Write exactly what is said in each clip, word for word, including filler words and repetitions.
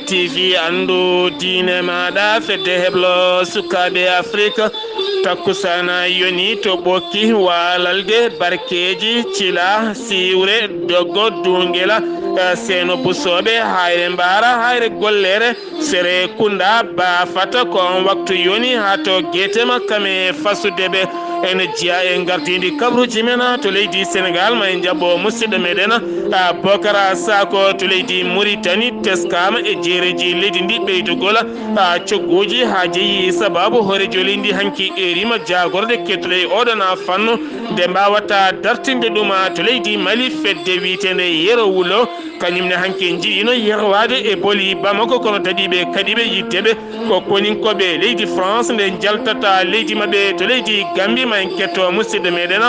T V anndu diine maaɗa, fedde heblo sukaaɓe Afrik. Takkusana yoni to Ɓokki, Waalalde, Barkeeji, Cila, Siwre, Doggo, Duungela, eh, Seeno Busooɓe, Hayre Mbaara, Hayre Gollere, Sere Kunda, Baafata. Ko on waktu yoni haa to Geetema, Kame, Fasudeɓe. Ene jeyaa e ngardiindi kabaruuji men to leydi Senegaal. Ma en njaɓɓo musidɗo meɗen, a, Bokara Sako to leydi Muritani, teskaama e jeereeji leydi ndi ɓeydugol, a, cogguuji haa jeyi sababu hooreejo leydi ndi hanki eerima jaagorde kettuɗo e oɗon, a, fannu nde mbaawata dartinde ɗum, a, to leydi Mali. Fedde wiyeteende Yero Wulo, kañum ne hanki njiɗino yerwaade e boli Bamako, kono daɗiiɓe kaɗiiɓe yiddeɓe ko koninkooɓe leydi France nde njaltata leydi maɓɓe to leydi Gambie. Ma en ketto musidɗo meɗen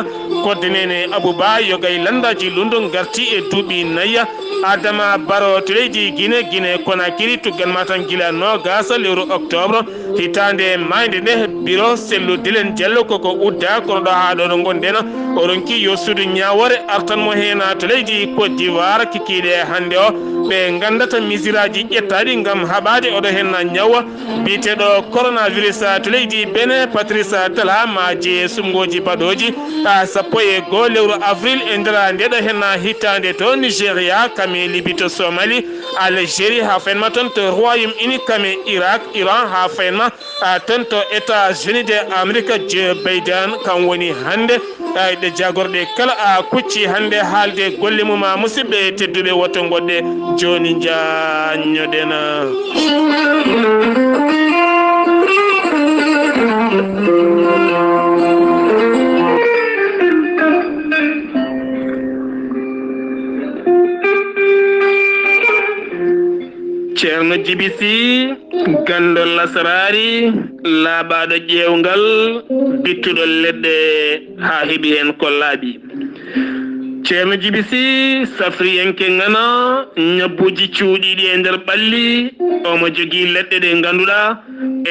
Kodde Nene Abouba, yogay lanndaaji lunndo ngarti e duuɓi nayya. Adama Baro to leydi Guinée, Guinée Conakry, tuggan ma tan gila noogas lewru octobre hitaande maayde nde. Biro Sellu Dilen Diallo koko udda, kono ɗo haa ɗo ɗo ngonɗen, o ronki yo suudu ñaawoore artan mo heen to leydi Côte d'Ivoire. Kikiiɗe hannde o, ɓe nganndata misiraaji ƴettaaɗi ngam haɓaade oɗo heen ñawa biyeteeɗo coronavirus to leydi Benin. Patrice Tala maaji e suɓngooji baɗooji, a, sappo e goo lewru avril e nder ndeɗo heen hitaande to Nigeria, Kame, Libi, to Somali, Algérie, haa fayin ma toon to Royaume Uni, Kame, Irak, Iran, haa fayin ma, a, toon to États-Unis de Amérique. Joe Biden kam woni hannde, a, ɗe jaagorɗe kala, a, kucci hannde haalde golle mum, a, musidɓe tedduɓe, woto ngoɗɗe jooni njaññoɗen. Ceerno Jibi Si, ganndo lasaraari, laaɓaaɗo ƴeewngal, bittuɗo leɗɗe haa heɓi heen ko laaɓi. Ceerno Jibi Si, safriyanke ŋana, ñabbuuji cuuɗiiɗi e nder ɓalli, omo jogii leɗɗe ɗe ngannduɗaa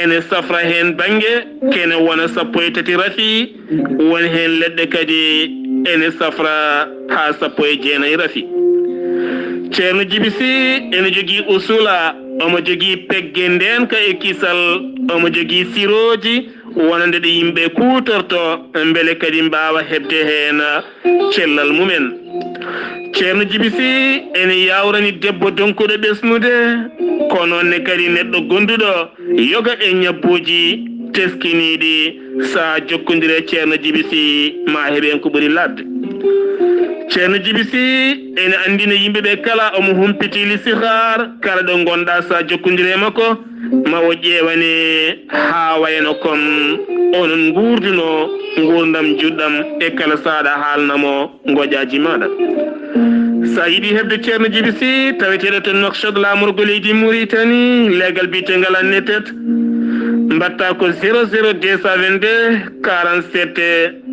ene safra heen bannge, kene wona sappo e tati rafi, won heen leɗɗe kadi ene safra haa sappo e jeenayi rafi. Ceerno Jibi Si ene jogii usula, omo jogii pegge ndeenka e kisal, omo jogii sirooji wonande ɗe yimɓe kuutorto, mbele kadi mbaawa heɓde heen cellal mumen. Ceerno Jibi Si ene yaawrani debbo donkuɗo ɓesnude, ko noon ne kadi neɗɗo gonduɗo yoga e ñabbuuji teskiniiɗi. Sa jokkondire Ceerno Jibi Si, ma heɓen ko ɓuri laaɓde. Ceerno Jibi Si ene anndina yimɓe ɓe kala omo humpiti lisihaar, kala ɗo ngonɗa sa jokkondire makko, ma o ƴeewane haa wayno kon onon nguurduno nguurndam juɗɗam e kala saaɗa haalna mo ngoƴaaji maaɗa. Sa yiɗi heɓde Ceerno Jibi Si, taweteeɗo to Nouakchott, laamorgo leydi Mauritanie, leegal biyeteegal Annetet, mbaɗta ko zéro zéro deux cent vingt-deux quarante-sept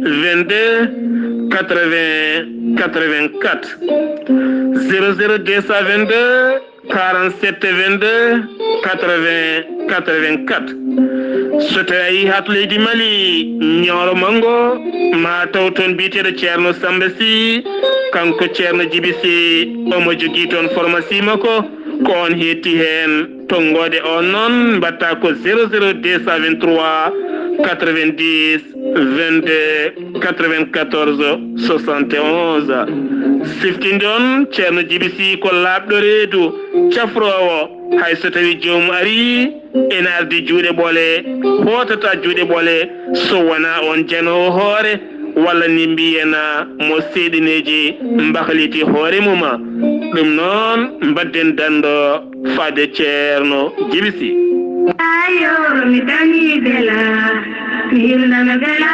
vingt-deux quatre-vingts quatre-vingt-quatre, zéro zéro deux cent vingt-deux quarante-sept vingt-deux quatre-vingts quatre-vingt-quatre. So tawi a yii haa to leydi Mali, Ñooro Manngo, ma taw toon biyeteeɗo Ceerno Samba Sy, kanko Ceerno Jibi Sy, omo jogii toon pharmacie makko, ko on heetti heen. Tonngoode on noon, mbaɗta ko zéro zéro deux cent vingt-trois quatre-vingt-dix vingt-deux quatre-vingt-quatorze soixante et onze. Siftinde on, Ceerno Jibi Sy ko laaɓɗo reedu, cafroowo. Hay so tawi joomum arii, ene ardi juuɗe ɓole, hootata juuɗe ɓole, so wonaa on janoowo hoore, walla ni mbiyen mo seeɗineeji mbahliti hoore mum. Ɗum noon, mbadden danndo faade Ceerno Jibi Sy. Yoro mi dani bela, mi hirnana bela,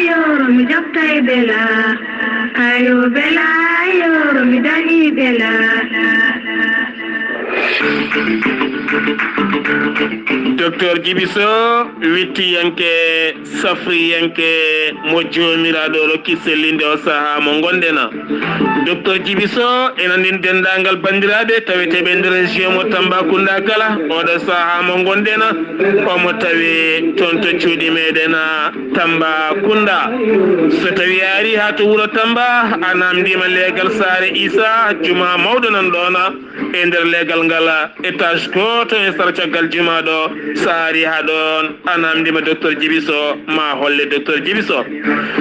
yoro mi jokkay bela, ayo bela, yoro mi dani bela. Docteur Jibi Sow, wittiyanke, safriyanke mo Joomiraaɗo rokki sellinde o sahaa mo ngonɗen. Docteur Jibi Sow, en anndin denndaangal banndiraaɓe taweteeɓe nder région mo Tambacounda kala, oɗo sahaa mo ngonɗen, omo tawe toon to cuuɗi meɗen Tambacounda. So tawi a ari haa to wuro Tamba, a namndima leegal saare Isa, juma mawɗo nan ɗoon, E nder leegal ngal, étage gooto e sara caggal jumaa ɗo, so a arii haa ɗoon, a naamndiima Docteur Djiby Sow, ma holle Docteur Djiby Sow.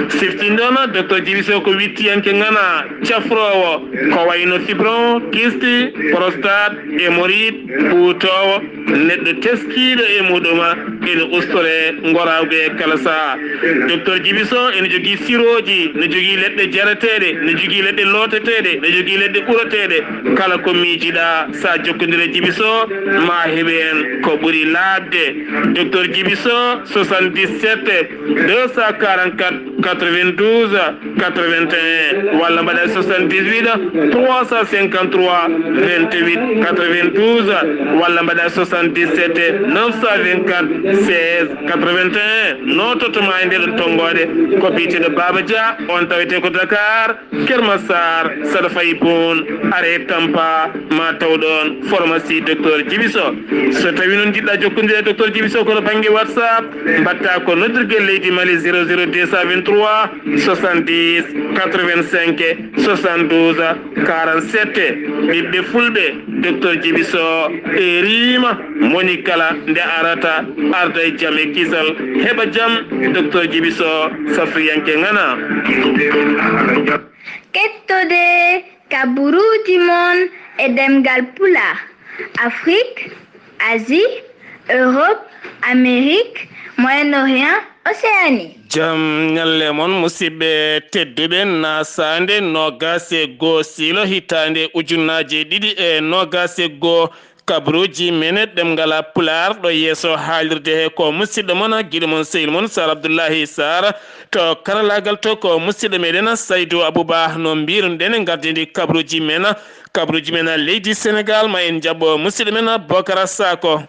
Siftinɗo noon, Docteur Djiby Sow ko wittiyanke ŋana, cafroowo, ko wayno fibron, kyste, prostate, hémorroïde, ɓuutoowo, neɗɗo teskiiɗo e muɗuma, ene ustore ngoraagu e kala sahaa. Docteur Djiby Sow ene jogii sirooji, ne jogii leɗɗe jareteeɗe, ne jogii leɗɗe looteteeɗe, ne jogii leɗɗe ɓureteeɗe. Kala ko miijiɗaa, so a jokkondire Djiby Sow, ma heɓ heen ko ɓuri laaɓde. Docteur Djiby Sow, soixante-dix-sept, deux cent quarante-quatre, quatre-vingt-douze, quatre-vingt-un, walla mbaɗa soixante-dix-huit, trois cent cinquante-trois, vingt-huit, quatre-vingt-douze, walla mbaɗa soixante-dix-sept, neuf cent vingt-quatre, seize, quatre-vingt-un. Nototo ma e nde ɗon tonngoode, ko biyeteeɗo Baba Dia, on tawete ko Dakar, Keur Massar, saɗa fayi Boon, are Tampa, ma taw ɗoon pharmacie Docteur Djiby Sow. So tawi noon njiɗɗa jokkondire e Docteur Djiby Sow ko to bannge WhatsApp, mbaɗta ko noddirgel leydi Mali zéro zéro deux cent vingt-trois soixante-dix quatre-vingt-cinq soixante-douze quarante-sept. Ɓiɓɓe Fulɓe, Docteur Djiby Sow, eeriima, moni kala nde arata, arda e jam e kisal, heɓa jam, Docteur Djiby Sow, safriyanke ŋana. Kettode kaburuuji mon e ɗemngal Pulaar, Afrique, Asie, Europe, Amérique, Moyen-Orient, Océanie. Jam ñalle mon, musidɓe tedduɓe, nasaande noogaas e goo siilo hitaande ujunnaaje ɗiɗi e noogaas e goo, kabruuji men ɗemngal Pulaar ɗo yeeso haalirde he ko musidɗo mon, giɗo mon, sehil mon, Sar Abdullahi Sar. To karalaagal to ko musidɗo meɗen Saydu Abuba. No mbiruɗen, gardidi kabruuji men, kabruuji men leydi Senegaal, ma en njaɓɓo musidɗo men Bokara Sako.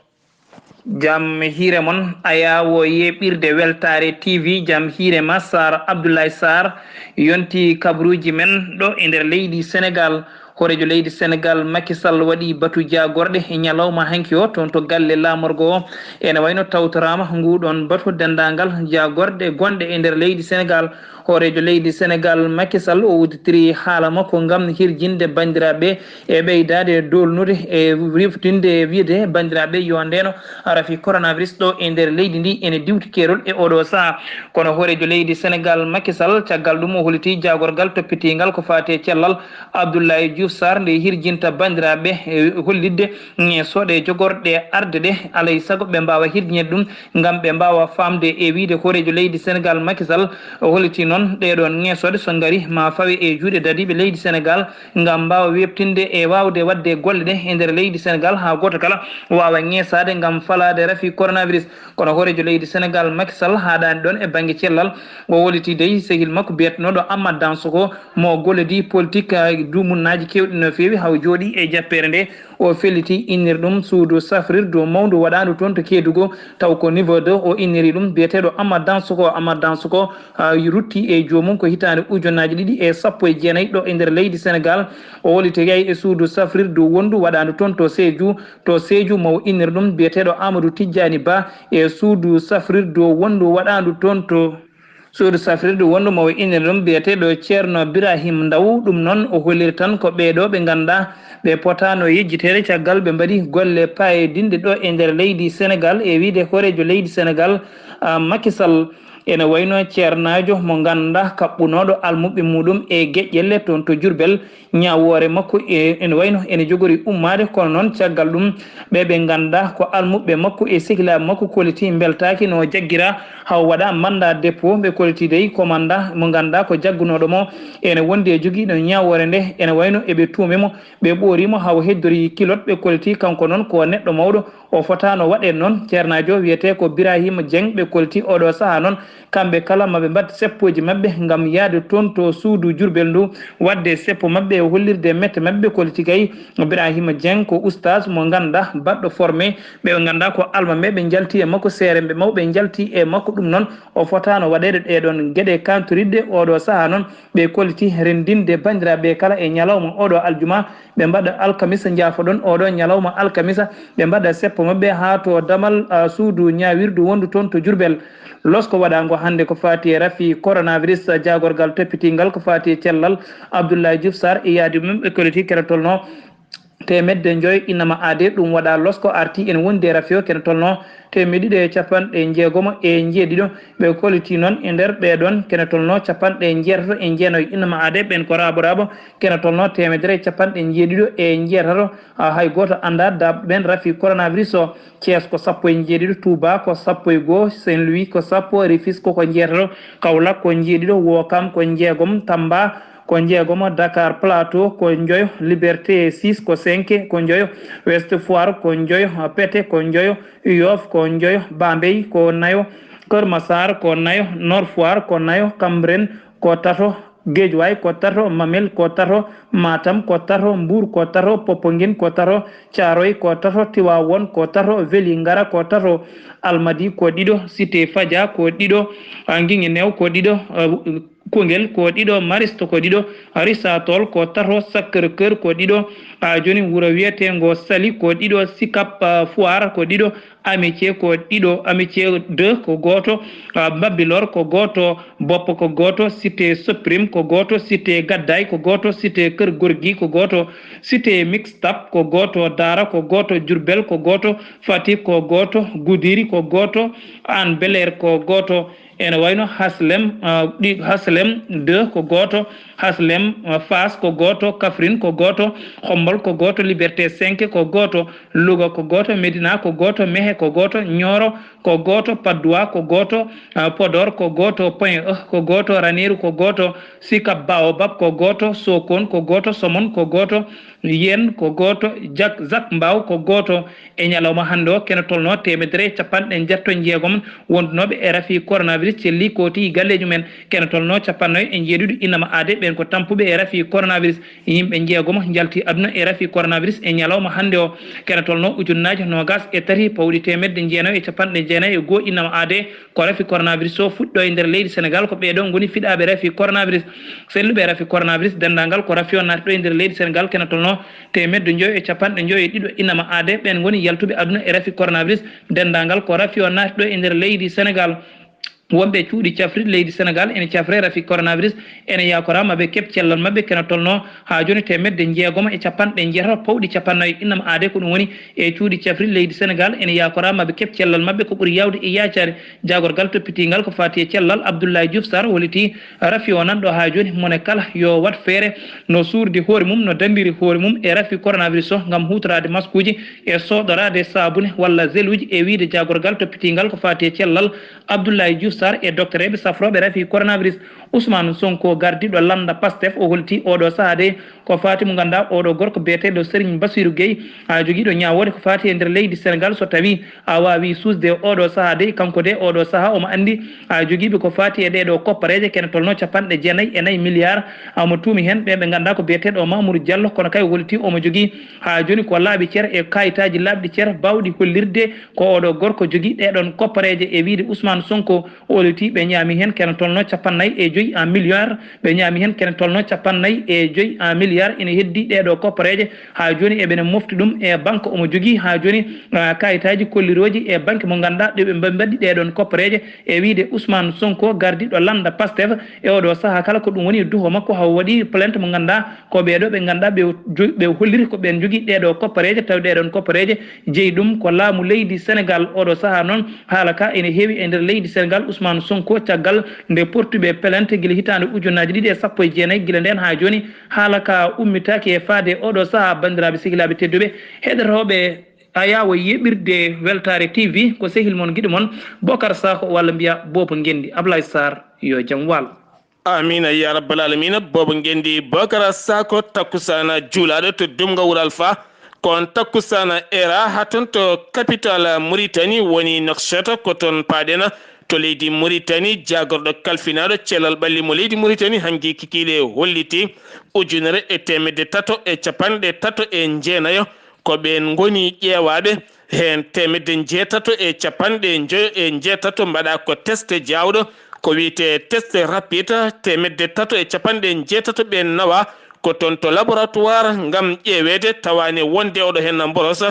Jam hiire mon, ayaawo yeeɓirde Weltaare T V, jam hiire ma, Sar Abdoulaye Sarr, yonti kabruuji men ɗo e nder leydi Senegaal. Hooreejo leydi Senegaal, Macky Sall, waɗi batu jaagorɗe e ñalawma hanki o toon to galle laamorgo o. Ene wayno tawtoraama nguɗon batu denndaangal jaagorɗe gonɗe e nder leydi Senegaal. Hooreejo leydi Senegaal, Macky Sall, o udditiri haala makko ngam hirjinde banndiraaɓe e ɓeydaade doolnude e riftinde e wiyde banndiraaɓe yo ndeeno rafi coronavirus ɗo e nder leydi ndi ene diwti keerol e oɗo sahaa. Kono hooreejo leydi Senegaal, Macky Sall, caggal ɗum o holliti jaagorgal toppitiingal ko faati e cellal Abdoulaye Diouf Sarr nde hirjinta banndiraaɓe, e hollitde, mm, soɗe jogorɗe arde ɗe, alay sago ɓe mbaawa hirjinde ɗum ngam ɓe mbaawa faamde e wiyde hooreejo leydi Senegaal, Macky Sall, o holliti noon ɗee ɗoon ŋeesooɗe so ngari ma fawe e juuɗe dadiiɓe leydi Senegaal ngam mbaawa weeɓtinde e waawde waɗde golle ɗe e nder leydi Senegaal haa gooto kala waawa ŋeesaade ngam falaade rafi coronavirus. Kono hooreejo leydi Senegaal, Macky Sall, haaɗaani ɗoon e bannge cellal. O holliti dey sehil makko biyetenooɗo Amath Dansokho mo gollodii politik, ah, duumunnaaji keewɗi no feewi haa o jooɗii e jappeere nde. O felliti innir ɗum suudu safrirdu mawndu waɗaandu toon to Kédougou, taw ko niveau deux o inniri ɗum, biyeteeɗo Amath Dansokho. Amath Dansokho, ah, rutti e joomum ko hitaande ujunnaaji ɗiɗi e sappo e jeenayi ɗo e nder leydi Senegaal. O holliti kay e suudu safrirdu wonndu waɗaandu toon to Sédhiou, to Sédhiou mo o innir ɗum, biyeteeɗo Amadou Tidjani Ba, e suudu safrirdu wonndu waɗaandu toon to suudu safrirdu wonndu mo o innir ɗum, biyeteeɗo Ceerno Birahim Ndaw. Ɗum noon o holliri tan ko ɓee ɗo ɓe ngannduɗaa ɓe potaano yejjiteede caggal ɓe mbaɗi golle paayodinɗe ɗo e nder leydi Senegaal, e wiyde hooreejo leydi Senegaal, ah, Macky Sall. Ene wayno ceernaajo mo ngannduɗaa kaɓɓunooɗo almuɓɓe muɗum e Geƴƴelle toon to Jurbel, ñaawoore makko e, ene wayno ene jogori ummaade, kono noon caggal ɗum ɓe ɓe ngannduɗaa ko almuɓɓe makko e sehilaaɓe makko kolliti mbeltaaki no jaggira haa o waɗa mandat dépôt. Ɓe kolliti dey commandant mo ngannduɗaa ko jaggunooɗo mo ene wondi e jogiiɗo ñaawoore nde, ene wayno eɓe tuumi mo, ɓe ɓoori mo haa o heddori kilot. Ɓe kolliti kanko noon ko neɗɗo mawɗo, o fotaano waɗeede noon. Ceernaajo wiyetee ko Birahima Dieng, ɓe kolliti oɗo sahaa noon kamɓe kala maɓe mbaɗ seppooji maɓɓe ngam yahde toon to suudu Jurbel ndu, waɗde seppo maɓɓe e hollirde mette maɓɓe. Kolliti kay Birahima Dieng ko ustaas mo ngannduɗaa baɗɗo formé, ɓe ngannduɗaa ko almaɓe, ɓe njalti e makko, seeremɓe mawɓe njalti e makko. Ɗum noon o fotaano waɗeede ɗee ɗoon geɗe kantoriɗe. Oɗo sahaa noon ɓe kolliti renndinde banndiraaɓe kala e ñalawma oɗo aljuma, ɓe mbaɗa alkamisa, njaafoɗon, oɗo ñalawma alkamisa, ɓe mbaɗa seppo maɓɓe haa to damal, ah, suudu ñaawirdu wonndu toon to Jurbel. Losko waɗaango hannde ko faati e rafi coronavirus, jaagorgal toppitiingal ko faati e cellal Abdoulaye Diouf Sarr e yaadi mum ɓe kolliti kene tolno Teemedde njoyo innama aade, ɗum waɗa losko arti ene wondi e rafi o, kene tolno teemedde ɗiɗi e capanɗe jeegomo e njeeɗiɗo. Ɓe kolliti noon e nder ɓee ɗoon kene tolno capanɗe jeetato e jeenayo innama aade, ɓeen ko raabo raabo, kene tolno teemedere e capanɗe jeeɗiɗo e jeetato. Ah, hay gooto anndaa daaɓɗo ɓeen rafi coronavirus o. Thiès ko sappo e jeeɗiɗo, Touba ko sappo e goo, Saint-Louis ko sappo, Rufisque ko jeetato, Kaolack ko jeeɗiɗo, Ouakam ko jeegom, Tamba ko jeegomo, Dakar Plateau ko njoyo, Liberté six ko cinq ko njoyo, Ouest Foire ko njoyo, Pété ko njoyo, Yoff ko njoyo, Bambey ko nayo, Keur Massar ko nayo, Nord Foire ko nayo, Cambérène ko tato, Guédiawaye ko tato, Mamel ko tato, Matam ko tato, Mbour ko tato, Popenguine ko tato, Thiaroye ko tato, Tivaouane ko tato, Vélingara ko tato, Almadi ko ɗiɗo, Cité Fadia ko ɗiɗo, ah, Guinguinéo ko ɗiɗo, ah, Koungheul ko ɗiɗo, Mariste ko ɗiɗo, Richard Toll ko tato, Sacré-Cœur ko ɗiɗo, ah, jooni wuro wiyeteengo Saly ko ɗiɗo, Sicap, ah, Foire ko ɗiɗo, Amitié ko ɗiɗo, Amitié deux ko gooto, ah, Bambilor ko gooto, Boppo ko gooto, Cité Suprême ko gooto, Cité Gaddaye ko gooto, Cité Keur Gorgui ko gooto, Cité Mixtap ko gooto, Dara ko gooto, Diourbel ko gooto, Fatick ko gooto, Goudiri ko gooto, Hann Bel-Air ko gooto. Ene wayno Haslem, ah, ɗi, Haslem deux ko gooto, Haslem, ah, Fass ko gooto, Kaffrine ko gooto, Khombole ko gooto, Liberté cinq ko gooto, Louga ko gooto, Médina ko gooto, Mékhé ko gooto, Nioro ko gooto, Patte d'Oie ko gooto, ah, Podor ko gooto, Point E ko gooto, Ranérou ko gooto, Sicap Baobab ko gooto, Sokone ko gooto, Somone ko gooto, Yène ko gooto, Diack, Zac Mbao ko gooto. E ñalawma hannde o, kene tolno teemedere e capanɗe jeetato e jeegom wondunooɓe e rafi coronavirus celli kooti galleeji mumen. Kene tolno cappannayo e jeeɗiɗo innama aade, ɓeen ko tampuɓe e rafi coronavirus. Yimɓe jeegomo njalti aduna e rafi coronavirus e ñalawma hannde o. Kene tolno ujunnaaji noogas e tati pawɗi teemedde jeenayo e capanɗe jeenayo e goo innama aade. Ko rafi coronavirus o fuɗɗo e nder leydi Senegal, ko ɓee ɗoo ngoni fiɗaaɓe rafi coronavirus. Selluɓe rafi coronavirus, denndaangal ko rafi o naati ɗo e nder leydi Senegal, kene tolno teemedde njoyo e capanɗe njoyo e ɗiɗo innama aade, ɓeen ngoni yaltuɓe aduna e rafi coronavirus. Denndaangal ko rafi o naati ɗo e nder leydi Senegal. Wonɓe cuuɗi cafrirɗi leydi Senegal ene cafre rafi coronavirus, ene yakora maɓe keɓ cellal maɓɓe, kene tolno haa jooni teemedde jeegomo e capanɗe jeetato pawɗi capannayo innama aade. Ko ɗum woni e cuuɗi cafrirɗi leydi Senegal ene yakora maɓe keɓ cellal maɓɓe ko ɓuri yawde e yaacaare. Jaagorgal toppitiingal ko faati e cellal Abdoulaye Diouf Sarr holliti rafi o nan ɗo haa jooni, mone kala yo waɗ feere no suurdi hoore mum, no danndiri hoore mum e rafi coronavirus o ngam huutoraade maskuuji e sooɗoraade saabune walla geluuji, e wiyde jaagorgal toppitiingal ko faati e cellal Abdoulaye Diouf Sarr e doktoreeɓe safrooɓe rafi coronavirus. Ousmane Sonko, gardiiɗo lannda Pastef, o holliti oɗo sahaa de ko faati mo ngannduɗaa oɗo gorko biyeteeɗo Serigne Bassirou Gueye, a jogiiɗo ñaawoore ko faati e nder leydi Senegal, so tawii a waawii suusde oɗo sahaa de, kanko de oɗo sahaa omo anndi a jogiiɓe ko faati e ɗeeɗo koppareeje kene tolno capanɗe jeenayi e nayi milliard. Omo tuumi heen ɓe ɓe ngannduɗaa ko biyeteeɗo Mamour Diallo, kono kay o holliti omo jogii haa jooni ko laaɓi cer e kaayitaaji laaɓɗi cer baawɗi hollirde ko oɗo gorko jogii ɗeeɗoon koppareeje. E wiyde Ousmane Sonko, o holliti ɓe ñaami heen kene tolno cappannayi e joyi en milliard, ɓe ñaami heen kene tolno cappannayi e joyi en milliard. Ina heddii ɗeeɗo koppareeje haa jooni eɓene mofti ɗum e banque omo jogii haa jooni, ah, kaayitaaji kollirooji e banque mo ngannduɗaa ɗo ɓe mba-, mbaɗi ɗeeɗoon koppareeje. E wiyde Ousmane Sonko, gardiiɗo lannda Pastef, e oɗo sahaa kala ko ɗum woni duho makko, haa o waɗi plainte mo ngannduɗaa ko ɓee ɗo ɓe ngannduɗaa ɓe jo-, ɓe holliri ko ɓeen jogii ɗeeɗo koppareeje, tawi ɗeeɗoon koppareeje jeyi ɗum ko laamu leydi Senegal. Oɗo sahaa noon haala ka ene heewi e nder leydi Senegal. Ousmane Sonko, caggal nde portuɓe plainte gila hitaande ujunnaaji ɗiɗi e sappo e jeenayi, gila ndeen haa jooni haala ka ummitaaki e faade oɗo sahaa. Banndiraaɓe sehilaaɓe tedduɓe, heɗotooɓe Ayawo yeɓirde Weltaare T V, ko sehil mon, giɗo mon, Bocar Sakho, walla mbiya Boobo Ngenndi. Ablaye Sarr, yo jam wal. Amiin, ya rabbal aalamiina. Boobo Ngenndi, Bocar Sakho, takkusaana juulaaɗo to Dumga Wuro Alfa. Ko on takkusaana era haa toon to capital Mauritanie, woni Nouakchott, ko toon paaɗen. To leydi Mauritanie, jaagorɗo kalfinaaɗo cellal ɓalli mo leydi Mauritanie, hanki kikiiɗe holliti ujunere e teemedde tato e capanɗe tato e jeenayo. Ko ɓeen ngoni ƴeewaaɓe, heen teemedde njeetato e capanɗe njoyo e njeetato mbaɗaa ko test jaawɗo, ko wiyetee test rapide, teemedde tato e capanɗe njeetato ɓeen nawaa ko toon to laboratoire ngam ƴeeweede, tawaani wonde oɗo heen mboros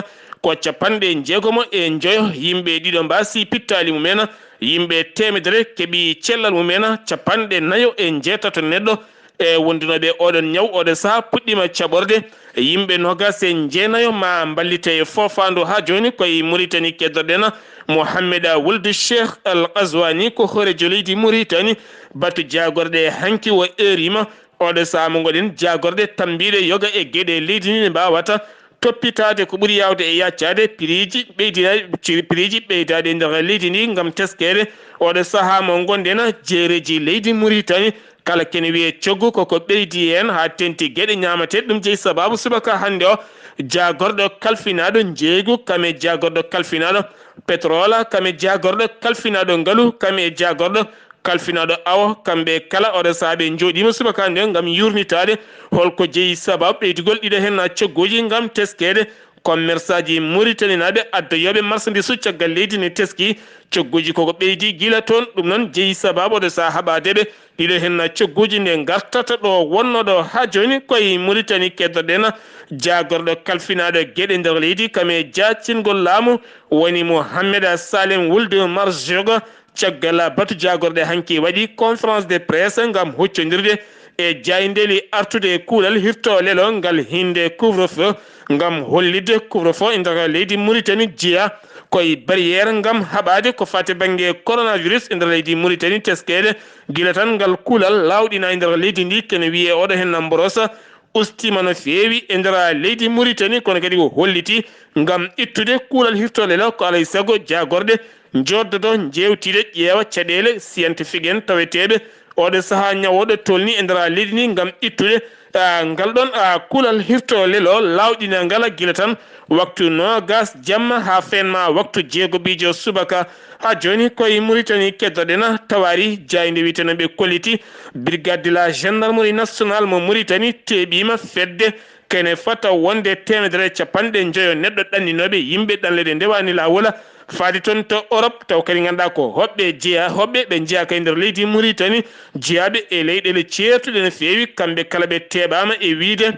ko capanɗe njeegomo e njoyo. Yimɓe ɗiɗo mbaasii pittaali mumen, yimɓe teemedere keɓii cellal mumen, capanɗe nayo e njeetato neɗɗo E wondunooɓe oɗon ñaw, oɗo saha puɗɗima caɓorde. Yimɓe nogas e jeenayo ma mballite e foofaandu haa jooni koye Muritani keddoɗen. Mohamed Wuld Cheikh Al Qazwani ko hooreejo leydi Muritani. Batu jaagorɗe hanki o eerima. Oɗo saha mo ngoɗen jaagorɗe tambiiɗe yoga e geɗe leydi ndi ne mbaawata toppitaade ko ɓuri yaawde e yaccaade, piriiji ɓeydi-, piriiji ɓeydaade e nder leydi ndi ngam teskeede. Oɗo saha mo ngonɗen, jeereeji leydi Muritani, kala kene wiyee coggu koko ɓeydi heen haa tenti geɗe ñaamateeɗe. Ɗum jeyi sabaabu subaka hannde o jaagorɗo kalfinaaɗo njeeygu, kam e jaagorɗo kalfinaaɗo petrol, kam e jaagorɗo kalfinaaɗo ngalu, kam e jaagorɗo kalfinaaɗo awo. Kamɓe kala oɗo saha ɓe njooɗiima subaka hannde o ngam yuurnitaade holko jeyi sabaabu ɓeydugol ɗiɗo heen cogguuji ngam teskeede. Commerçaaji Muritaninaaɓe addoyooɓe marsandiisu caggal leydi ne teski cogguuji koko ɓeydi gila toon. Ɗum noon jeyi sabaabu oɗo saha haɓaadeɓe ɗiɗo heen cogguuji nde ngartata ɗo wonnoɗo haa jooni koye Muritani keddoɗen jaagorɗo kalfinaaɗo geɗe nder leydi kam e jaacingol laamu woni Mohamed Salem Wuld Marzoga. Caggal batu jaagorɗe hanki waɗi conférence de presse ngam huccondirde e jaayndeeli artude e kuulal hirto lelo ngal hinnde couvre-feu ngam hollitde couvre-feu e nder leydi Muritani jeya koye barrière ngam haɓaade ko fati bannge coronavirus e nder leydi Muritani teskeede gila tan ngal kuulal laawɗina e nder leydi ndi kene wiyee oɗo heen mborosa ustima no feewi e nder leydi Muritani, kono kadi o holliti ngam ittude kuulal hirto lelo ko alay sago jaagorɗe njoddodo njeewtide ƴeewa caɗeele scientifique en taweteeɓe oɗo saha ñawooɗo tolni e nder leydi ndi ngam ittude, ah, ngal ɗon, ah, kuulal hirto lelo laawɗina ngal gila tan waktu noogas jamma haa fenma waktu jeegoɓijo subaka. Haa jooni koye Muritani keddoɗen tawaari jaaynde wiyeteeno ɓe kolliti Brigade de la Gendarmerie Nationale mo Muritani teeɓiima fedde kene fota wonde teemedere e capanɗe njoyo neɗɗo ɗanninooɓe yimɓe ɗanle ɗe ndewaani laawol faade toon to Europe, taw kadi ngannduɗaa ko hoɓɓe jeya, hoɓɓe ɓe njeyaaka e nder leydi Muritani, jeyaaɓe e leyɗeele ceertuɗe no feewi, kamɓe kala ɓe teeɓaama e wiyde,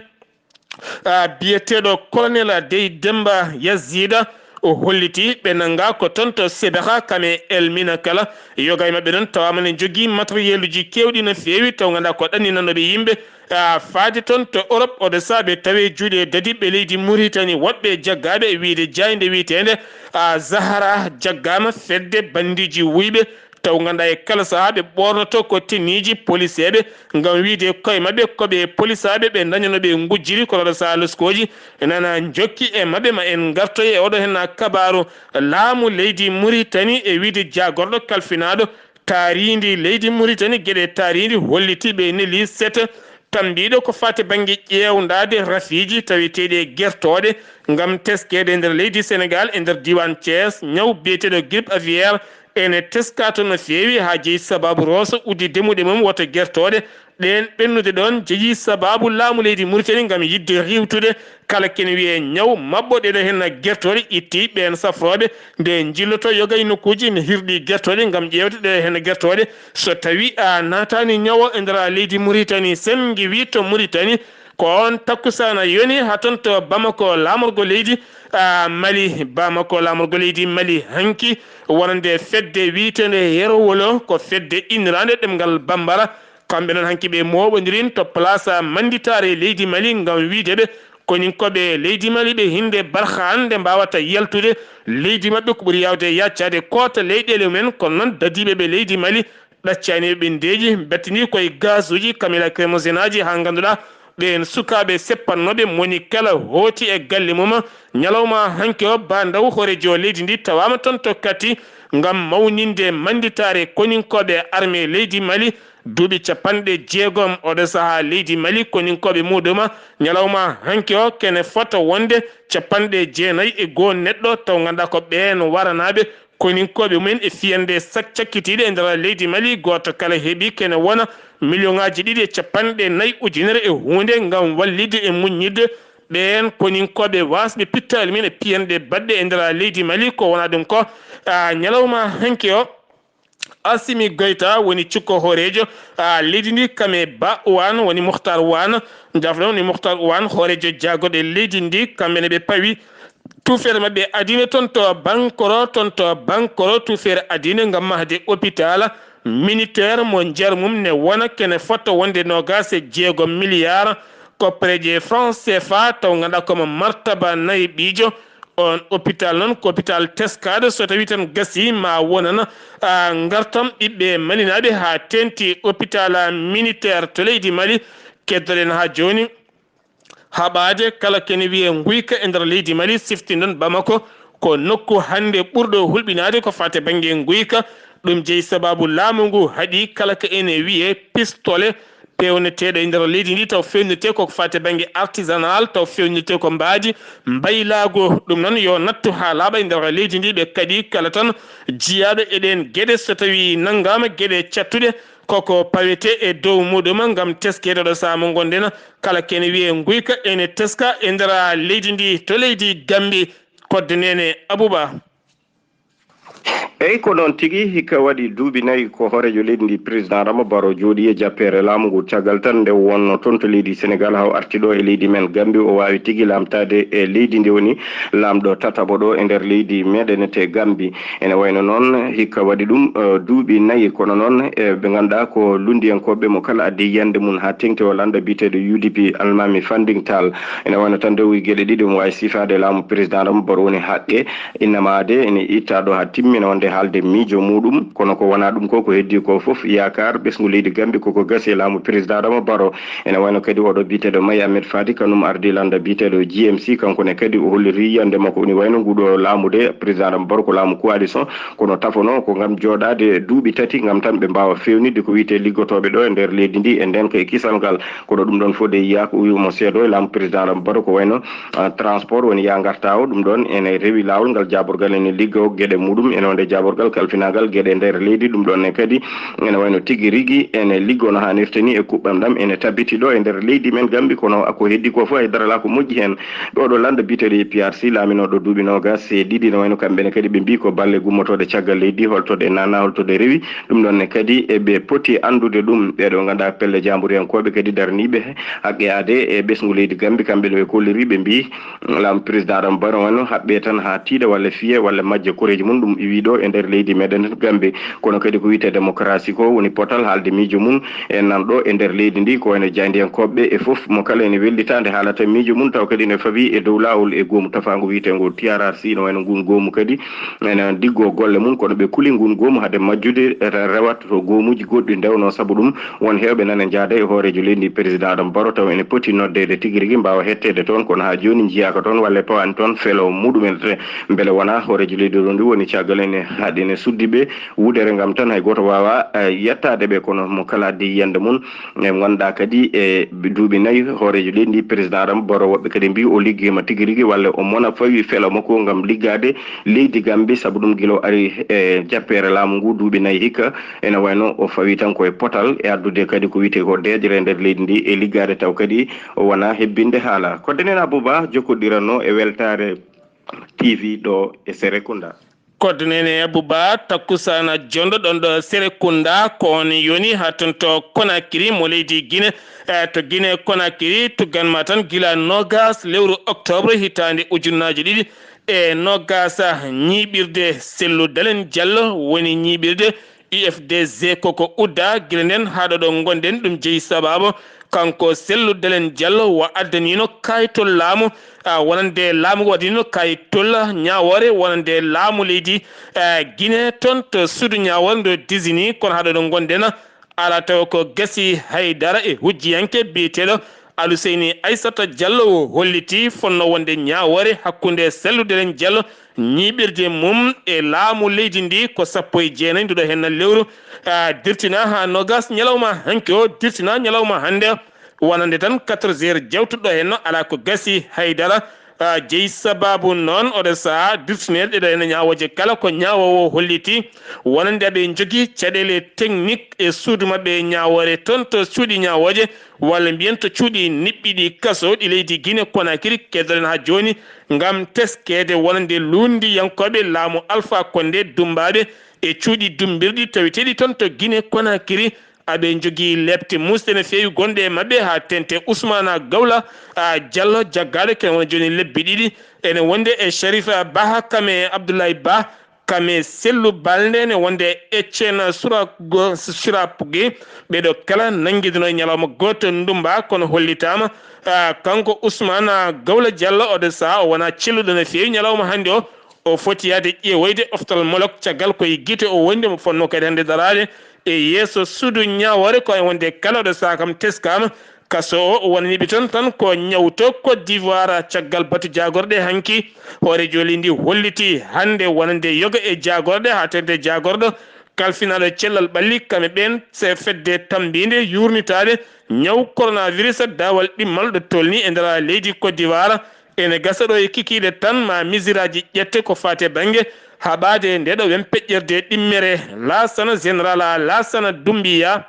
ah, biyeteeɗo Colonel Dey Demba Yazida, o holliti ɓe nanngaa ko toon to Sebeha kam e El Mina kala. Yoga e maɓɓe noon tawaama ne njogii matériel uji keewɗi no feewi, taw ngannduɗaa ko ɗanninanooɓe yimɓe, ah, faade toon to Europe. Oɗo saha ɓe tawi juuɗe dadiiɓe leydi Muritani, woɗɓe jaggaaɓe e wiyde jaaynde wiyeteende, ah, Zahara jaggaama fedde banndiiji wuyɓe, taw ngannduɗaa e kala sahaa ɓe ɓoornoto ko teniiji poliseeɓe ngam wiyde koye maɓɓe ko ɓe polisaaɓe ɓe ndañano ɓe ngujjiri, kono oɗo sahaa loskooji nana njokki e maɓɓe. Ma en ngartoy e oɗo heen kabaaru laamu leydi Muritani e wiyde jaagorɗo kalfinaaɗo taariindi leydi Muritani, geɗe taariindi holliti ɓe neli set tambiiɗo ko fati bannge ƴeewndaade rafiiji taweteeɗi e gertooɗe ngam teskeede e nder leydi Senegaal, e nder diiwaan Thiès, ñaw biyeteeɗo grippe aviaire ene teskaa toon no feewi, haa jeyi sabaabu rooso uddi demuɗe mum wota gertooɗe ɗeen ɓennude ɗoon, jeyi sabaabu laamu leydi Muritani ngam yiɗde riiwtude kala kene wiyee ñaw maɓɓo ɗeɗo heen gertooɗe itti ɓeen safrooɓe nde njilloto yoga e nokkuuji ne hirɗi gertooɗe ngam ƴeewde ɗeɗo heen gertooɗe. So tawi a naataani ñawo e nder leydi Muritani, sen ngi wi to Muritani, ko on takkusaana yoni haa toon to Bamako, laamorgo leydi, ah, Mali. Bamako, laamorgo leydi Mali, hanki wonande fedde wiyeteende Yerowolo, ko fedde inniraande ɗemngal Bambara. Kamɓe noon hanki ɓe mooɓondirin to place mannditaare leydi Mali ngam wiyde ɓe koninkooɓe leydi Mali ɓe hinde barha nde mbaawata yaltude leydi maɓɓe ko ɓuri yaawde yaccaade koota leyɗeele mumen, kono noon dadiiɓe ɓe leydi Mali ɗaccaani ɓe ɓe ndeeƴi, mbettini koye gaz uji, kam e lacrymogène aji, haa ngannduɗaa ɓeen sukaaɓe seppannooɓe moni kala hooti e galle mum. Ñalawma hanki o, ba ndaw hooreejo leydi ndi tawaama toon to Kati ngam mawninde mannditaare koninkooɓe armée leydi Mali duuɓi capanɗe jeegom. Oɗo sahaa leydi Mali koninkooɓe muɗum ñalawma hanki o kene fota wonde capanɗe jeenayi e goo neɗɗo, taw ngannduɗaa ko ɓeen waranaaɓe koninkooɓe mumen e fiyande sak cakkitiiɗe e nder leydi Mali, gooto kala heɓi kene wona miliyoŋaaji ɗiɗi e capanɗe nayi ujunere e huunde ngam wallitde e muññitde ɓeen koninkooɓe waasɓe pittaali men e piyanɗe baɗɗe e nder leydi Mali. Ko wona ɗum ko, a, ñalawma hanki o, Assimi Goïta woni cukko hooreejo, a, leydi ndi, kam e Ba Ouane woni Muhtar Ouane, jafɗon woni Muhtar Ouane, hooreejo jaagorɗe leydi ndi, kamɓe ne ɓe pawi tuufere maɓɓe adine toon to Bankoro, toon to Bankoro, tuufere adine ngam mahde hôpital, Miniteer mo njar mum ne wona kene fota wonde noogaas e jeego miliyaar koppareeje franc C F A, taw ngannduɗaa ko mo martaba nayi ɓiijo. On hôpital noon ko hôpital teskaaɗo, so tawii tan gasii ma wonan, a, ngartam ɓiɓɓe malinaaɓe haa teeŋti hôpital militaire to leydi Mali. Keddoɗen haa jooni haɓaade kala kene wiyee nguyka e nder leydi Mali, siftinɗon Bamako ko nokku hannde ɓurɗo hulɓinaade ko faati bannge nguyka. Ɗum jeyi sabaabu laamu ngu haɗi kala ko ene wiyee pistole peewneteeɗo e nder leydi ndi, taw feewnirtee ko faati bannge artisanal, taw feewnirtee ko mbaadi mbaylaagu. Ɗum noon yo nattu haa laaɓa e nder leydi ndi, ɓe kadi kala tan jiyaaɗo e ɗeen geɗe, so tawii nanngaama geɗe cattuɗe, koko pawetee e dow muɗum ngam teskeede ɗo sahaa mo ngonɗen. Kala kene wiyee nguyka ene teska e nder leydi ndi, to leydi Gambi. Kodde Neene Abuba. Eyi, ko noon tigi. Hikka waɗi duuɓi nayi ko hooreejo leydi ndi, président Adama Barrow, jooɗii e jappeere laamu ngu. Caggal tan nde wonno toon to leydi Senegal, haa o arti ɗo e leydi men Gambi, o waawi tigi laamtaade e leydi ndi woni laamɗo tataɓo ɗo e nder leydi meɗen te Gambi. Ene wayno noon hikka waɗi ɗum, eh, duuɓi nayi, kono noon, eh, ɓe ngannduɗaa ko lunndiyankooɓe mo kala addi yiyannde mum haa teeŋti o lannda biyeteeɗo U D P, Almaami Fanding Tall. Ene wayno tan nde o wiyi geɗe ɗiɗi omo waawi sifaade laamu président Adama Barrow woni haqqe, innama de ene itta ɗo haa timmi, ene wonde haalde miijo muɗum, kono ko wonaa ɗum ko, ko heddii ko fof yaakaar ɓesngu leydi Gambi koko gasi e laamu président Adama Barrow. Ene wayno kadi oɗo biyeteeɗo May Ahmed Fati, kanum ardii lannda biyeteeɗo G M C, kanko ne kadi o holliri yiyannde makko, ene wayno nguɗo laamu de, président Adama Barrow, ko laamu coalition, kono tafono ko ngam jooɗaade duuɓi tati, ngam tan ɓe mbaawa feewnitde ko wiyetee liggotooɓe ɗo e nder leydi ndi e ndeenka e kisal ngal. Kono ɗum ɗoon fof de yiyaaka, o wii omo seedoo e laamu président Adama Barrow, ko wayno, ah, transport woni yaa ngartaa o, ɗum ɗoon ene rewi laawol, ngal jaaborgal ene ligga o geɗe muɗum, ene wonde jaaborgal kalfinaagal geɗe nder leydi, ɗum ɗoon ne kadi ene wayno tigi rigi ene liggo no haanirta ni e kuɓɓam ɗam ene tabiti ɗo e nder leydi men Gambi, kono ko heddi ko fof hay dara alaa ko moƴƴi heen. Ɗo ɗo lannda biyeteeɗo E P R C laaminooɗo duuɓi noogaas e ɗiɗi, no wayno kamɓe ne kadi ɓe mbii ko balle gummotooɗe caggal leydi, holto ɗe naatnaa, holto ɗe rewi. Ɗum ɗoon ne kadi eɓe poti anndude ɗum. Ɓee ɗo ngannduɗaa pelle jaamburiyankooɓe kadi darniiɓe haqqe aadee e ɓesngu leydi Gambi, kamɓe no ɓe kolliri, ɓe mbii laamu président Adama Barrow wano haɓɓee tan haa tiiɗa walla fiyee walla majja koreeji mum. Ɗum iwii ɗo e nder leydi meɗen Gambi. Kono kadi ko wiyetee démocratie ko woni potal haalde miijo mum e nan ɗo e nder leydi ndi, ko wayno jaayndiyankooɓe ɓe e fof mo kala ene wellita nde haalata miijo mum, taw kadi ene fawii e dow laawol e goomu tafaango wiyeteengo T R R C, no wayno ngun goomu kadi ene diggoo golle mum, kono ɓe kuli ngun goomu hade majjude re-, rewata to goomuuji goɗɗi ndewnoo. Sabu ɗum, won heewɓe nana njaada e hooreejo leydi ndi, président Adama Barrow, taw ene poti noddeede tigi rigi, mbaawa hetteede toon, kono haa jooni njiyaaka toon, walla pawaani toon felo muɗumen. Mbele wonaa hooreejo leydi ɗo ndi woni caggal ene haɗi ene suddi ɓe wudere ngam tan hay gooto waawaa, eh, yettaade ɓe, kono mo kala addi yiyannde mum. E ngannduɗaa kadi e duuɓi nayi hooreejo leydi ndi, président Adama Barrow, woɓɓe kadi mbii o liggiima tigi rigi, walla o mona fawi felo makko ngam liggaade leydi Gambi, sabu ɗum gila o ari e jappeere laamu ngu duuɓi nayi hikka, ene wayno o fawi tan ko e potal e addude kadi ko wiyetee ko deeƴre e nder leydi ndi e liggaade, taw kadi o wonaa hebbinde haala. Kodde Neene Abuba jokkondiranno e Weltaare T V ɗo e Serekunda. Kodde Neene Abuba, takkusaana jonɗo ɗon ɗo Serekunda, ko on yoni haa ton to Conakry mo leydi Guinée. E to Guinée Conakry, tuggan ma tan gila noogas lewru octobre hitaande ujunnaaje ɗiɗi e noogas, ñiiɓirde Cellou Dalein Diallo woni ñiiɓirde U F D G koko udda. Gila nden haa ɗo ɗo ngonɗen, ɗum jeyi sabaabu kanko Cellou Dalein Diallo wa addaniino kaayitol laamu, a, wonande laamu, waɗiino kaayitol ñaawoore wonande laamu leydi, a, Guinée toon to suudu ñaawoore ndo Dizini. Kono haa ɗo ɗo ngonɗen, alaa taw ko gasi hay dara e hujjiyanke biyeteeɗo Aluseyni Aysata Diallo o holliti fotnoo wonde ñaawoore hakkunde Cellou Dalein Diallo, ñiiɓirde mum e laamu leydi ndi ko sappo e jeenayi nduɗo henna lewru, a, dirtinaa haa noogas ñalawma hanki o, dirtinaa ñalawma hannde o, wonande tan quatre heures jawtuɗo henno, alaa ko gasi hay dara. A, jeyi sabaabu noon oɗo sahaa dirtineede ɗeɗo henna ñaawooje kala ko ñaawoowo holliti wonande aɓe njogii caɗeele technique e suudu maɓɓe ñaawoore toon to cuuɗi ñaawooje, walla mbiyen to cuuɗi niɓɓiɗi kaso ɗi leydi Guinée Conakry, keddoɗen haa jooni ngam teskeede wonande luunndiyankooɓe laamu Alpha Condé dummbaaɓe e cuuɗi dummbirɗi taweteeɗi toon to Guinée Conakry. Aɓe njogii lepte muusɗe no feewi gonɗe e maɓɓe haa teeŋti. Ousmane Gawla, a, Diallo jaggaaɗo kene wona jooni lebbi ɗiɗi ene wonde e Sherifa Bah kam e Abdoulaye Bah. Kame sellu balnde ne wonde Ecen Surapugi, ɓeɗo kala nangiduno e ñalawma gooto ndumba, kono hollitama, ah, kanko Ousmane, ah, Gawla Diallo, oɗo saha o wona celluɗo no feewi ñalawma hannde o. O foti yaade ƴeewoyde ophtalmologue caggal koye gite o woni, mo fonno kadi hannde daraade e yeeso suudu ñaawoore, ko e wonde kala oɗo saha kam teskama. Kaso o wonaniɓe toon tan ko ñawto Côte d'Ivoire. Caggal batu jaagorɗe hanki, hoorejo leydi ndi holliti hannde wonande yoga e jaagorɗe, haa terde jaagorɗo kalfinaɗo cellal ɓalli, kamɓe ɓen se fedde tambiinde yurnitaade ñaw coronavirus daawal ɗimmal ɗo tolni e nder leydi Côte d'Ivoire. Ene gasa ɗo e kikiiɗe tan ma misiraaji ƴette ko faati e bannge haɓaade nde ɗo wen peƴƴerde ɗimmere. Laasana Général Laasana Dumbiya,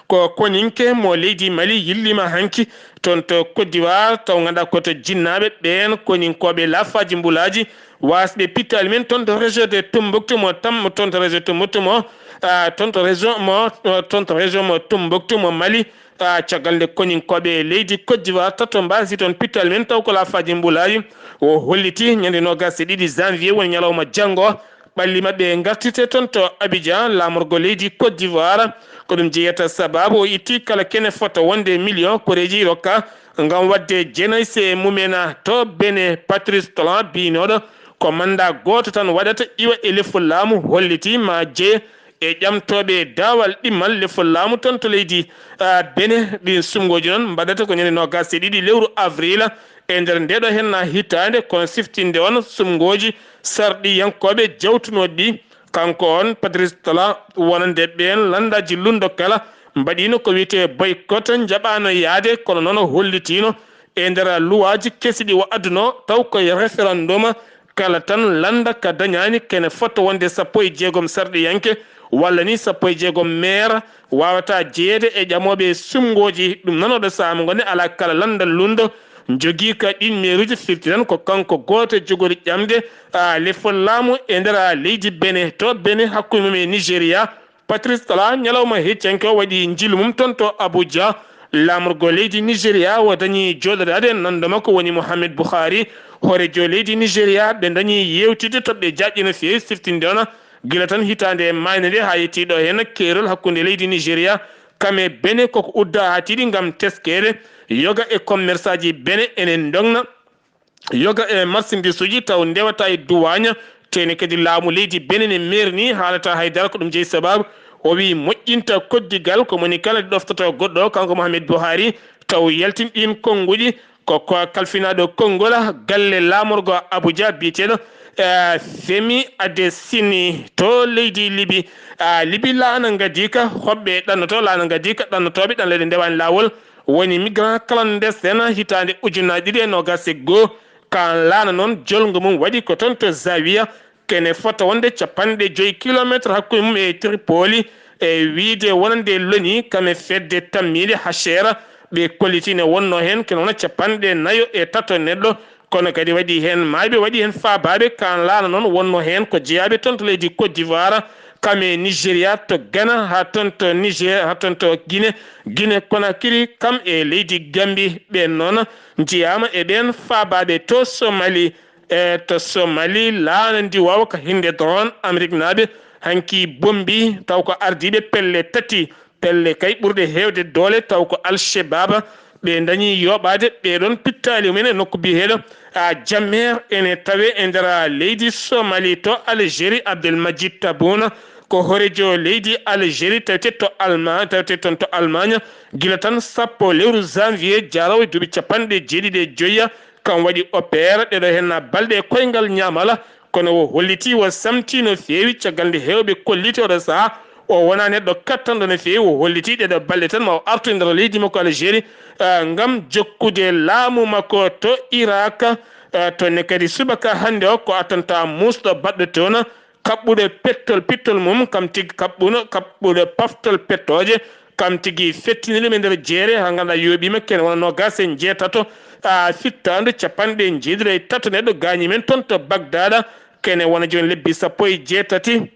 ko koninke mo leydi Mali, yillima hanki toon to Côte d'Ivoire, taw ngannduɗaa ko to jinnaaɓe ɓeen koninkooɓe laafaaji mbulaaji waasɓe pittaali men toon to région de Tombouctou mo tam, toon to région Tombouctou mo, ah, toon to région mo, toon to région mo Tombouctou mo Mali. Ah, caggal nde koninkooɓe leydi Côte d'Ivoire tato mbaasi toon pittaali men taw ko laafaaji mbulaaji, o holliti ñande noogaas e ɗiɗi janvier woni ñalawma janngo, ɓalli maɓɓe ngartirte toon to Abidjan, laamorgo leydi Côte d'Ivoire. Ko ɗum jeyata sababu o itti kala kene fota wonde million koreeji rokka ngam waɗde jenaise mumena to Benin. Patrice Talon biynooɗo ko mandat gooto tan waɗata iwa e lefol laamu, holliti ma jeye e ƴamtooɓe daawal ɗimmal lefol laamu toon to leydi, ah, Benin. Ɗin sumngooji noon mbaɗata ko ñande noogaas e ɗiɗi lewru avril e nder ndeɗo henna hitaande, kono siftinde on sumngooji sarɗiyankooɓe jawtunooɗi ɗi. Kanko on Patrice Talon wonande ɓeen lanndaaji lunndo kala mbaɗiino ko wiyetee boycott, njaɓaano yaade, kono noon o hollitiino e nder luwaaji kesi ɗi o adduno taw ko e référendum kala tan lannda ka dañaani kene fota wonde sappo e jeegom sarɗiyanke walla ni sappo e jeegom maire waawata jeyeede e ƴamooɓe sumngooji. Ɗum noon oɗo sahaa mo ngonɗen alaa kala lannda lunndo jogii ka ɗin mairuuji, firti tan ko kanko gooto jogori ƴamde, ah, lefol laamu e nder, ah, leydi Benin. To Benin hakkunde mum e Nigéria, Patrice Talon ñalawma heccanke o waɗi njilu mum toon to Abuja, laamorgo leydi Nigéria o dañi jooɗodaade nanndo makko woni Mohamed Buhari, hoorejo leydi Nigéria. Ɓe dañi yeewtidde toɓɓe jaajɗe no feewi, siftinde on gila tan hitaande maayde nde haa yettii ɗo heen keerol hakkunde leydi Nigéria kam e Benin koko udda haa tiiɗi ngam teskeede yoga e commerçaaji Benin ene ndogna yoga e marchandise uji taw ndewata e duwaañ. Teene kadi laamu leydi Benin ne meerni haalata haydara ko ɗum jeyi sababu o wi moƴƴinta koddigal ko moni kala ɗoftoto goɗɗo kanko Mohamed Buhari taw yaltin ɗin konnguɗi. Ko, ko kalfinaaɗo konngol galle laamorgo Abuja biyeteeɗo, eh, Femi Adesina to leydi Libi. Ah, Libi laana ngadii ka, hoɓɓe ɗannoto laana ngadii ka, ɗannotooɓe ɗan leyɗe ndewaani laawol, woni migrant clandestin hitaande ujunnaji ɗiɗi e noogas e goo. Ka laana noon, jolngo mum waɗi ko toon to Zawiya, kene fota wonde capanɗe joyi kilometre hakkunde mum e Tripoli, e wiyde wonande loni kam e fedde tammiinde Hachera, ɓe kolliti ne wonno heen kene wona capanɗe nayo e tato neɗɗo, kono kadi waɗi heen maayɓe, waɗi heen faabaaɓe. Kan laana noon wonno heen ko jeyaaɓe toon to leydi Côte d'Ivoire, kam e Nigéria, to Ghana, haa toon to Niger, haa toon to Guinée, Guinée Conakry, kam e leydi Gambie. Ɓeen noon njiyaama e ɓeen faabaaɓe to Somali. E to Somali, laana ndiwaawa ka hinde drone Ameriknaaɓe hanki bombi, taw ko ardiiɓe pelle tati, pelle kay ɓurɗe heewde doole, taw ko Al-Shabaab. Ɓe dañi yooɓaade ɓee ɗoon pittaali mumen e nokku biyeteeɗo, a, Jammer, ene tawee e nder leydi Somali. To Algérie, Abdelmadjid Tabboune ko hooreejo leydi Algérie, tawetee to Alma-, tawetee toon to Allemagne, gila tan sappo lewru janvier jaarowo e duuɓi capanɗe jeeɗiɗi e joyya. Kam waɗi opéra ɗeɗo heen balɗe e koyngal ñaamala, kono o holliti o samti no feewi caggal nde heewɓe kolliti oɗo sahaa o wona neɗɗo kattanɗo no feewi. O holliti ɗeɗo balɗe tan ma o artu e nder leydi makko Algérie, ah, ngam jokkude laamu makko to Irak. Ah, toon ne kadi subaka hannde o ko attentat muusɗo baɗɗo toon, kaɓɓuɗo pettol, pittol mum, kam tigi kaɓɓuno, kaɓɓuɗo paftol pettooje, kam tigi fettini ɗum e nder jeere, haa ngannduɗaa yooɓiima kene wona noogaas e njeetato, a, fittaandu capanɗe njeeɗiɗo e tato neɗɗo gaañi men toon to Bagdad, kene wona jooni lebbi sappo e jeetati.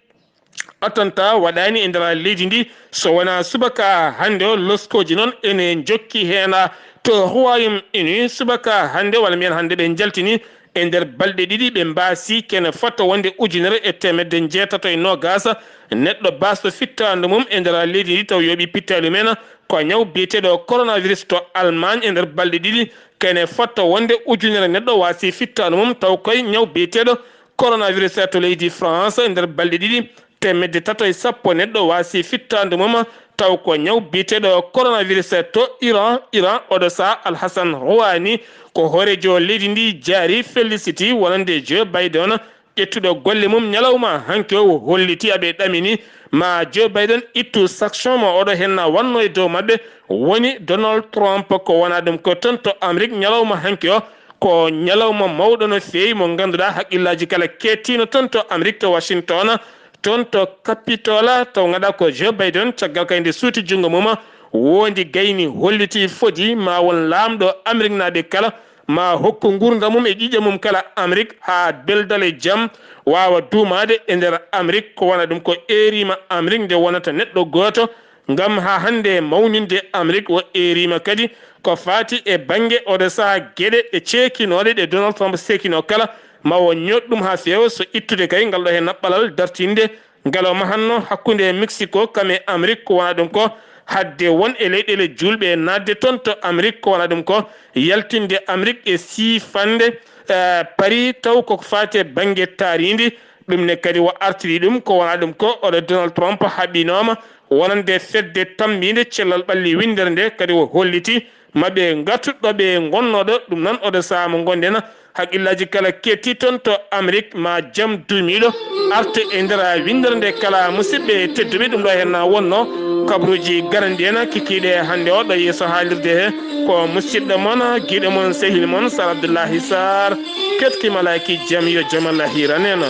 Attentat waɗaani e nder leydi ndi, so wonaa subaka hannde o, loskooji noon ene njokki heen, a, to Royaume-Uni. Subaka hannde, walla mbiyen hannde ɓe njaltini E nder balɗe ɗiɗi, ɓe mbaasi kene fotto wonde ujunere e teemedde njeetato e noogaas neɗɗo baasɗo fittaandu mum e nder leydi ndi, taw yooɓi pittaali mum en ko ñaw biyeteeɗo coronavirus to Allemagne. E nder balɗe ɗiɗi, kene fotto wonde ujunere neɗɗo waasi fittaandu mum, taw koye ñaw biyeteeɗo coronavirus to leydi France. E nder balɗe ɗiɗi, teemedde tato e sappo neɗɗo waasi fittaandu mum, taw ko ñaw biyeteeɗo coronavirus to Iran. Iran, oɗo saha Alhasan Rouhani, ko hooreejo leydi ndi, jaari, fellisiti wonande Joe Biden ƴettuɗo golle mum ñalawma hanki o, holliti aɓe ɗamini ma Joe Biden ittu sanction mo oɗo henna wanno e dow maɓɓe, woni Donald Trump. Ko wona ɗum ko toon to Amérique ñalawma hanki o, ko ñalawma mawɗo no feewi mo ngannduɗaa haqqillaaji kala kettino toon to Amérique to Washington, toon to Capitole, taw ngannduɗaa ko Joe Biden, caggal kay nde suuti junngo mum, wondi gayni, holliti fodi ma won laamɗo Amérique naaɓe kala ma hokku nguurndam mum e ƴiiƴam mum kala Amérique, haa beldal e jam waawa duumaade e nder Amérique. Ko wona ɗum ko eerima Amérique nde wonata neɗɗo gooto, ngam haa hannde mawninde Amérique. O eerima kadi ko faati e bannge oɗo saha geɗe ɗe ceekinooɗe ɗe Donald Trump seekino kala, ma o ñoot ɗum haa feewa, so ittude kay ngal ɗo heen naɓɓalal dartinde ngal o mahanno hakkunde Mexico kam e Amérique. Ko wona ɗum ko hadde won e leyɗeele juulɓe naatde toon to Amérique. Ko wona ɗum ko yaltinde Amérique e siifande, eh, Paris, taw koko faati e bannge taariindi. Ɗum ne kadi o artiri ɗum, ko wona ɗum ko oɗo Donald Trump haɓinooma wonande fedde tambiinde cellal ɓalli winndere nde, kadi o holliti ma ɓe ngatu ɗo ɓe ngonnoo ɗo. Ɗum noon, oɗo saha mo ngonɗen, haqqillaaji kala ketti toon to Amérique, ma jam duumiiɗo arta e nder winndere nde kala. Musidɓe tedduɓe, ɗum ɗo heen wonno kabruuji garanɗi en kikiiɗe hannde o ɗo yeeso haalirde he. Ko musidɗo mon, giɗo mon, sehil mon, Sar Abdullahi Sar, ketki malaaki jam, yo jam Allah hiiran en.